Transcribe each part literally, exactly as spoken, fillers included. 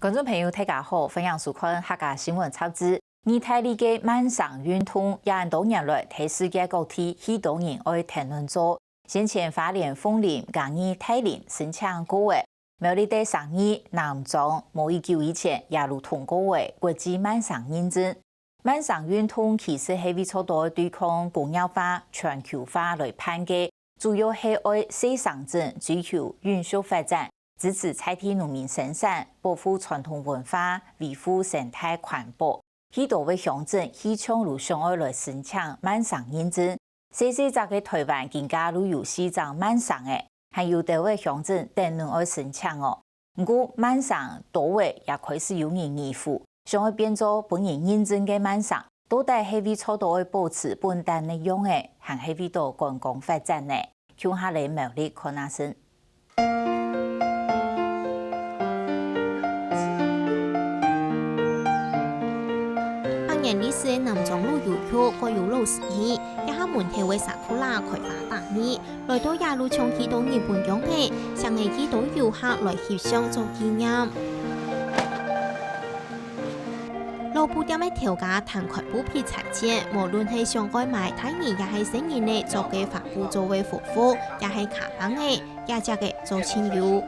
觀眾朋友，大家好，歡迎收看客家新聞雜誌。義大利个慢城運動，也恁多年來，在世界各地，許多人愛談論做。先前花蓮鳳林、嘉義大林申請過个，苗栗个三義、南庄，無幾久以前也有通過个國際慢城認證。慢城運動其實係為著對抗工業化、全球化來辦个，主要係愛細城鎮追求永續發展，支持在地農民生產，保護傳統文化，維護生態環保。 許多个鄉鎮、鄉鎮就想愛來申請慢城認證。細細隻个臺灣今下就有四隻慢城了，還有兜个鄉鎮等等愛申請哦。毋過慢城多了也開始有人疑狐，想愛變做分人認證个慢城，到底係為著愛保持本旦个樣仔，還係為著觀光發展呢？共下來苗栗看啊先。 百年歷史个南庄老郵局，過有老時日，這下門頭个sakura開花打蕊，來到這就像去到日本樣仔，成為幾多遊客來翕相做紀念。老布店个頭家攤開布匹裁剪，無論係想愛買大人也係細人仔著个花布做个和服，也係卡邦仔， 這隻个做盡有。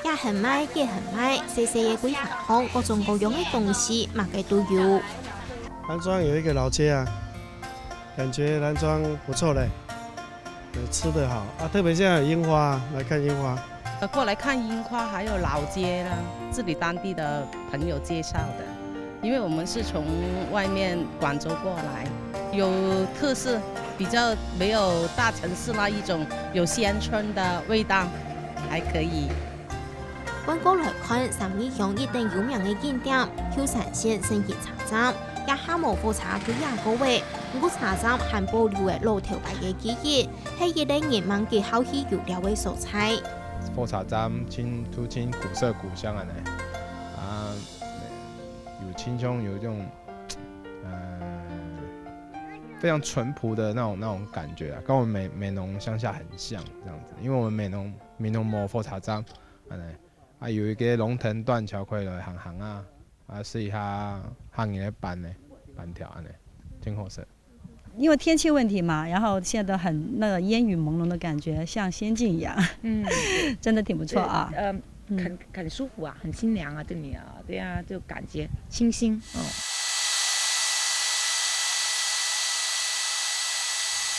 這項賣，該項賣，細細个櫃仔項，各種各樣个東西，麼个都有。南庄有一個老街啊，感覺南庄不錯嘞，有吃得好啊，特別現在有櫻花，來看櫻花。呃，過來看櫻花，還有老街啦，是你當地的朋友介紹的。 因為我們是從外面廣州過來，有特色，比較沒有大城市那一種有鄉村的味道，還可以。換過來看三義鄉一等有名个景點，舊山線勝興車站，這下無火車對這過了，毋過車站還保留了老頭擺个記憶，係一個人們幾好去遊尞个所在。火車站盡，都盡古色古香恁仔啊。 有盡像有一種，呃，非常淳樸的那種，那種感覺啊，跟我們美，美濃鄉下很像這樣子，因為我們美濃，美濃無火車站，恁仔，啊，有一個龍騰斷橋可以來行行啊，啊，試一下行人个板呢，板條恁仔，真好勢。 因為天氣問題嘛，然後現在都很那個煙雨朦朧的感覺，像仙境一樣，嗯，真的挺不錯啊。對，呃，嗯。很，很舒服啊，很清涼啊，對你啊，對啊，就感覺清新，嗯。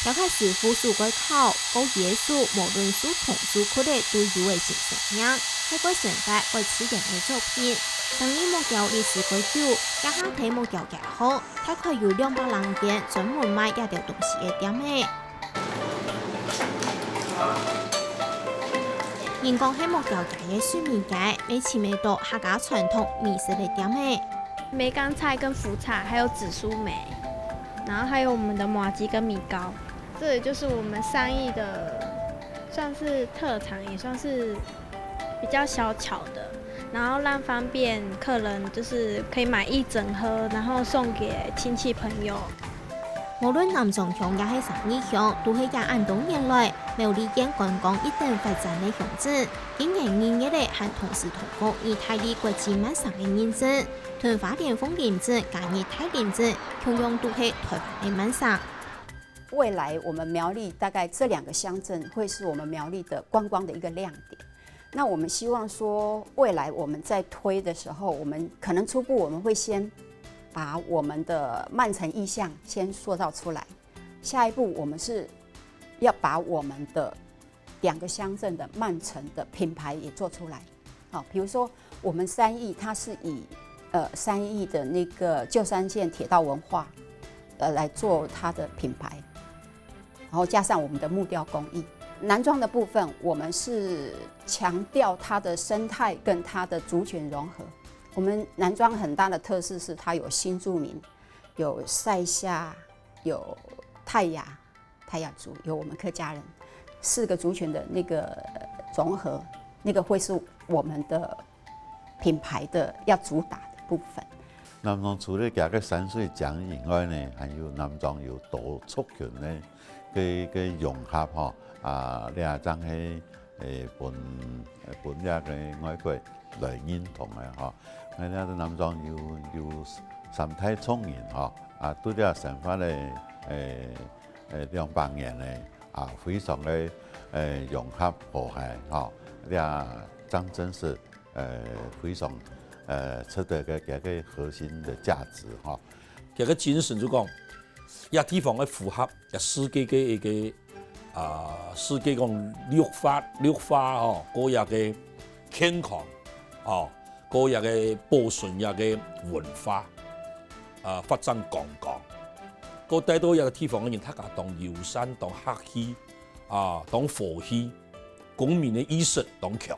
調解師傅手過烤，過椰樹，無論樹頭樹殼个都有个新生命，係過生活，過自然个作品。生意目標歷史過久，這下在目標街項， 大概有兩百零間專門賣這兜東西个店仔。人講係目標街个水美街，乜尋得著客家傳統美食个店仔。梅乾菜跟福菜，還有紫蘇梅，然後還有我們的麻糬跟米糕。這裡就是我們三義的，算是特產，也算是比較小巧的。 然後讓方便客人就是可以買一整盒，然後送給親戚朋友。無論南庄鄉也係三義鄉，都係這恁多年來，苗栗縣觀光一等發展个鄉鎮。今年二月仔還同時通過義大利國際慢城个認證，同花蓮鳳林鎮、嘉義大林鎮，共樣都係臺灣个慢城。未來我們苗栗大概這兩個鄉鎮會是我們苗栗的觀光的一個亮點。 那我們希望說，未來我們在推的時候，我們可能初步我們會先把我們的慢城意象先塑造出來，下一步我們是要把我們的兩個鄉鎮的慢城的品牌也做出來。好，比如說我們三義，它是以，呃，三義的那個舊山線鐵道文化，呃，來做它的品牌。 然後加上我們的木雕工藝。南庄的部分，我們是強調它的生態跟它的族群融合。我們南庄很大的特色是它有新住民，有賽夏，有泰雅，泰雅族，有我們客家人，四個族群的那個融合，那個會是我們的品牌的要主打的部分。南庄除了佢个山水靚以外呢，還有南庄有多族群呢，个，个融合吼，啊，這正係，誒，分，誒，分這个外國來認同个吼。𠊎這个南庄有，有三代創人吼，啊，對這生活个，誒，誒，兩百年个，啊，非常个，誒，融合和諧吼。這正真是，呃，非常，呃，值得个，个，个核心的價值吼。 佢个精神就講，這地方个符合這世界个一个，啊，世界講綠化，綠化吼，過這个健康，吼，過這个保存這个文化，啊，發展觀光，過帶到這个地方个人，大家當友善、當客氣，啊，當和氣，公民个意識當強。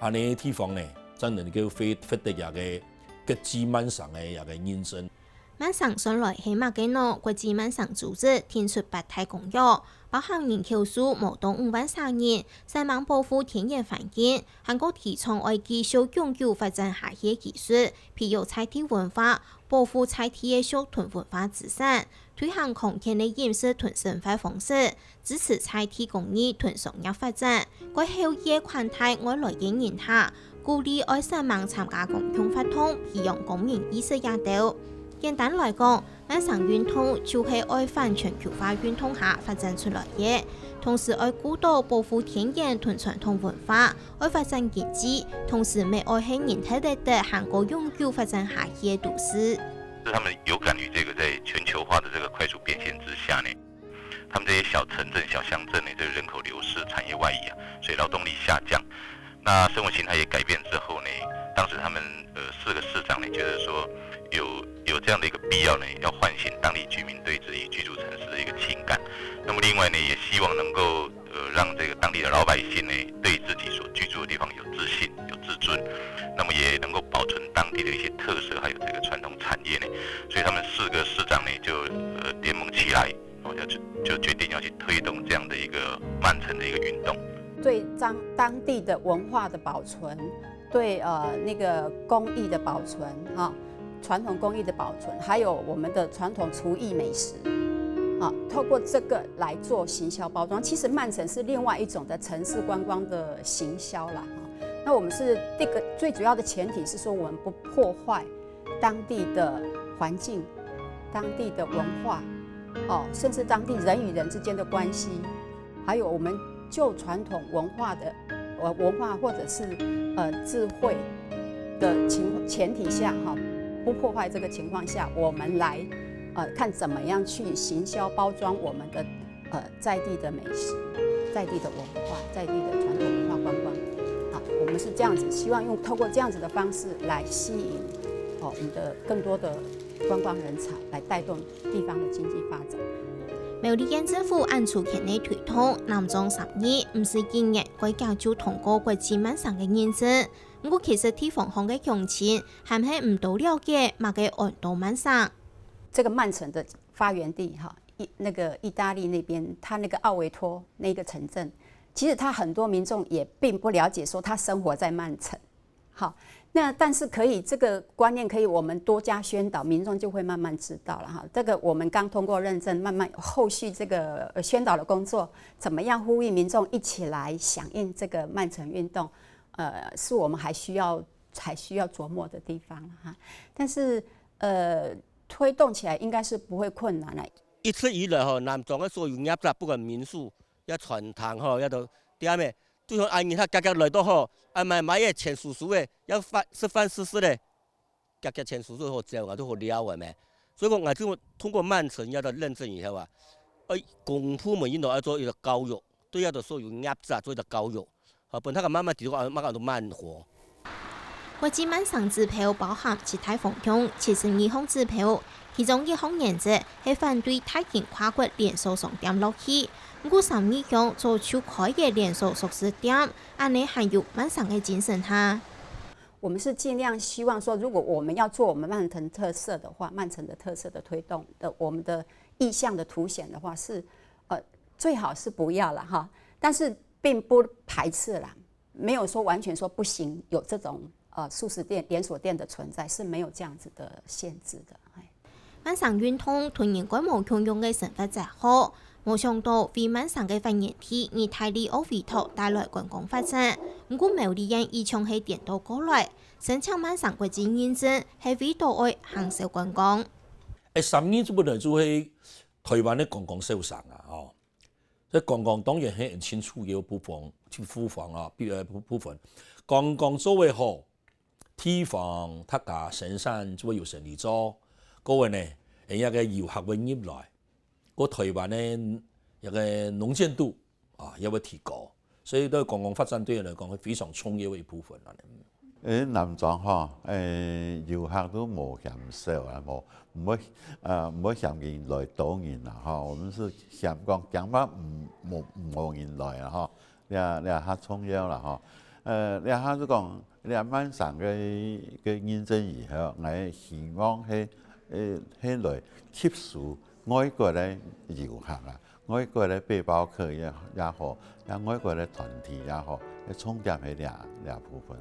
恁呢地方呢，正能夠發，發得這个國際慢城个這个認證。 慢城算來係麼个呢？國際慢城組織定出八大公約，包含人口數無到五萬儕人，煞猛保護天然環境，還過提倡愛繼續永久發展下去个技術，培育在地文化，保護在地个族群文化資產，推行康健个飲食同生活方式，支持在地工藝同商業發展，過厚意个款待外來个人客， 鼓勵愛煞猛參加公共活動，培養公民意識這兜。簡單來講，慢城運動就係愛反全球化運動下發展出來个，同時愛顧到保護天然同傳統文化，愛發展經濟，同時乜愛係人忒得得還過永久發展下去个都市。他們有感於這個在全球化的這個快速變遷之下呢， 他們這些小城鎮、小鄉鎮呢，這個人口流失、產業外移啊，所以勞動力下降。那生活形態也改變之後呢，當時他們，呃，四個市長呢，覺得說有，有這樣的一個必要呢，要喚醒當地居民對自己居住城市的一個情感。那麼另外呢，也希望能夠，呃，讓這個當地的老百姓呢，對自己所居住的地方有自信、有自尊，那麼也能夠保存當地的一些特色，還有這個傳統產業呢。所以他們四個市長呢，就，呃，聯盟起來， 哦，要去，就決定要去推動這樣的一個慢城的一個運動。對當，當地的文化的保存，對，呃，那個工藝的保存，哈，傳統工藝的保存，還有我們的傳統廚藝美食，啊，透過這個來做行銷包裝。其實慢城是另外一種的城市觀光的行銷啦，哈。那我們是這個最主要的前提是說，我們不破壞 當地的環境、當地的文化，哦，甚至當地人與人之間的關係，還有我們舊傳統文化的，呃，文化或者是，呃，智慧的情，前提下，哈，不破壞這個情況下，我們來，呃，看怎麼樣去行銷包裝我們的，呃， 在地的美食、在地的文化、在地的傳統文化觀光。啊，我們是這樣子，希望用，透過這樣子的方式來吸引，哦，我們的更多的觀光人潮，來帶動地方的經濟發展。苗栗縣政府恁出錢个推動，南庄三義毋使幾年，該屆就通過國際慢城个認證。毋過其實地方項个鄉親，還係毋多了解麼个安到慢城。這個慢城的發源地，哈，意，那個意大利那邊，它那個奧維托那個城鎮，其實它很多民眾也並不了解說他生活在慢城。好，那但是可以，這個觀念可以我們多加宣導，民眾就會慢慢知道了哈。這個我們剛通過認證，慢慢後續這個，呃，宣導的工作，怎麼樣呼籲民眾一起來響應這個慢城運動，呃，是我們還需要，還需要琢磨的地方哈。但是，呃，推動起來應該是不會困難啦。一直以來吼，南庄个所有業者，不管民宿、也餐廳吼，也都店个，就像恁樣，佢遽遽來到吼，啊，買買个錢收收个，也飯，食飯食食个，遽遽錢收收好走啊，都好了个咩。所以講，𠊎就通過慢城這个認證以後啊，哎，公部門應該愛做一個教育，對這个所有業者做一個教育。 好，分大家慢慢知道，啊，麼个安到慢活。國際慢城指標包含七大方向、七十二項指標，其中一項原則係反對大型跨國連鎖商店落去。毋過三義鄉早就開个連鎖熟食店，恁呢還有慢城个精神哈。我們是盡量希望說，如果我們要做我們慢城特色的話，慢城的特色的推動的，我們的意向的凸顯的話，是，呃，最好是不要啦哈，但是並不排斥啦。 沒有說完全說不行，有這種，呃，速食店、連鎖店的存在，是沒有這樣子的限制的。哎。慢城運動同人蓋無共樣个生活哲學，無想到，位曼城个發源地義大利奧維托帶來觀光發展，毋過苗栗縣一樣係顛倒過來，申請曼城國際認證係為著愛行銷觀光。欸，三義這本來就係臺灣个觀光小城啊，吼。這觀光當然係盡重要个部分，去庫房啊，比，呃，部，部分。觀光做得好，地方大家生產就會有生理做。過後呢，人家个遊客會入來，過臺灣个這个能見度啊也會提高，所以對觀光發展對人來講係非常重要个一部分啦。欸，南庄吼，欸，遊客都無嫌少啊，無，毋會，呃，毋會嫌佢來多人啦，吼。我們是嫌講，驚怕毋，無，無人來啊，吼。這，這較重要啦，吼。呃，這下就講，這曼城个，个認證以後，𠊎希望係，欸，係來吸收外國个遊客啊，外國个背包客也，也好，也外國个團體也好，係重點係這，這部分。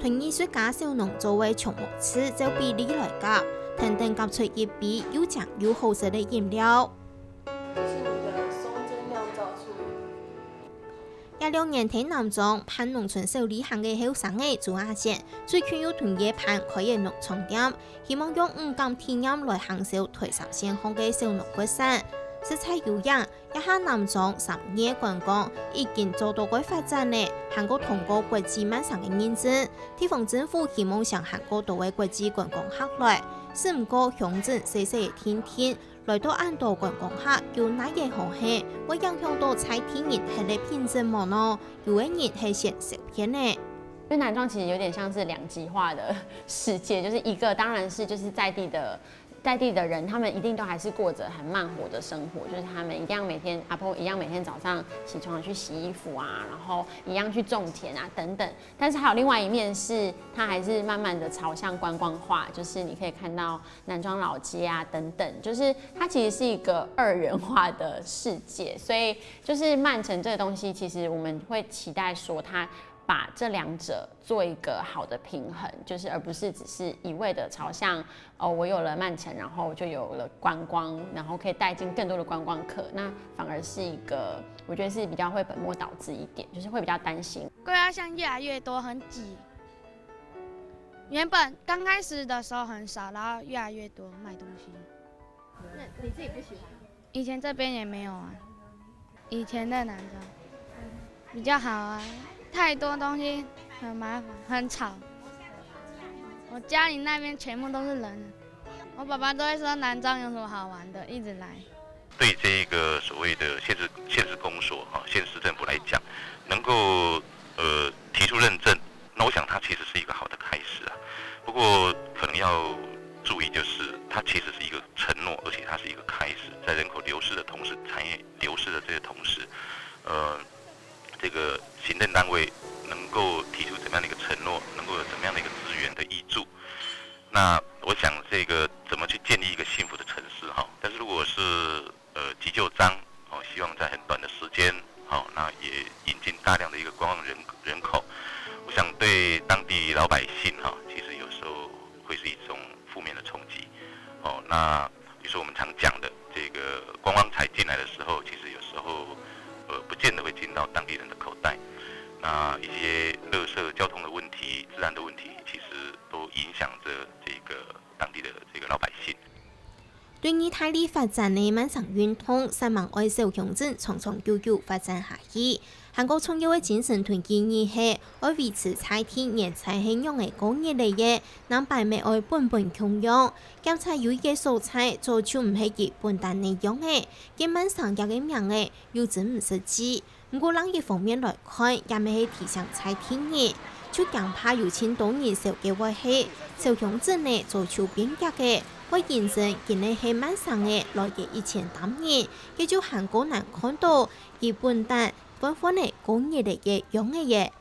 同藝術家小農做个松木醋，照比例來夾，跈等夾出一杯又靚又好食个飲料。這是你的松針釀造醋。這兩年在南庄辦農村小旅行个後生仔朱亞賢，最近又同業伴開个農場店，希望用五感體驗來行銷臺三線項个小農特產，實在有影。 這下南庄三義觀光已經做到會發展了，還過通過國際曼城个認證，地方政府希望想還過多个國際觀光客來，只毋過鄉鎮細細个定定，來到恁多觀光客，有哪一項係會影響到在地人歇个品質無呢？有个人係選小片呢。因為南庄其實有點像是兩極化的世界，就是一個當然是就是在地的在地的人，他們一定都還是過著很慢活的生活，就是他們一定要每天，阿婆一樣每天早上起床去洗衣服啊，然後一樣去種田啊等等。但是還有另外一面是，它還是慢慢的朝向觀光化，就是你可以看到南庄老街啊等等，就是它其實是一個二元化的世界，所以就是慢城這個東西，其實我們會期待說它把這兩者做一個好的平衡，就是而不是只是一味的朝向 哦，我有了慢城，然後就有了觀光，然後可以帶進更多的觀光客，那反而是一個，我覺得是比較會本末倒置一點，就是會比較擔心。規劃巷越來越多，很擠。原本剛開始的時候很少，然後越來越多賣東西。那你自己不喜歡嗎？以前這邊也沒有啊，以前的南庄比較好啊，太多東西很麻煩，很吵。我家裡那邊全部都是人，我爸爸都會說南庄有什麼好玩的，一直來。對這一個所謂的縣市，縣市公所哈，縣市政府來講，能夠呃提出認證，那我想它其實是一個好的開始啊。不過可能要注意，就是它其實是一個承諾，而且它是一個開始，在人口流失的同時，產業流失的這些同時，呃，這個行政單位能夠提出怎麼樣的一個承諾，能夠有怎麼樣的一個資源的挹注，那我想這個怎麼去建立一個幸福的城市哈？但是如果是呃急就章，哦，希望在很短的時間，好，那也引進大量的一個觀光人人口，我想對當地老百姓哈，其實有時候會是一種負面的衝擊，哦，那比如說我們常講的這個觀光財進來的時候，其實有時候呃不見得會進到當地人的口袋，那一些垃圾、交通的問題、治安的問題，其實都影響著這個當地的這個老百姓。 對義大利發展个慢城運動，煞猛愛小鄉鎮長長久久發展下去。還過重要个精神同意義係，愛維持在地人在係仰仔過日仔个，正擺乜愛本本共樣。檢采有一個所在，早就毋係佢本旦个樣仔，該慢城這個名仔又真毋識記。 毋過另一方面來看，也乜係提醒在地人，就驚怕有盡多人愁个會係，小鄉鎮仔早就變革个，會形成今仔係慢城仔來个一千擔人，該就還過難看著佢本旦歡歡仔過日仔个樣仔咧。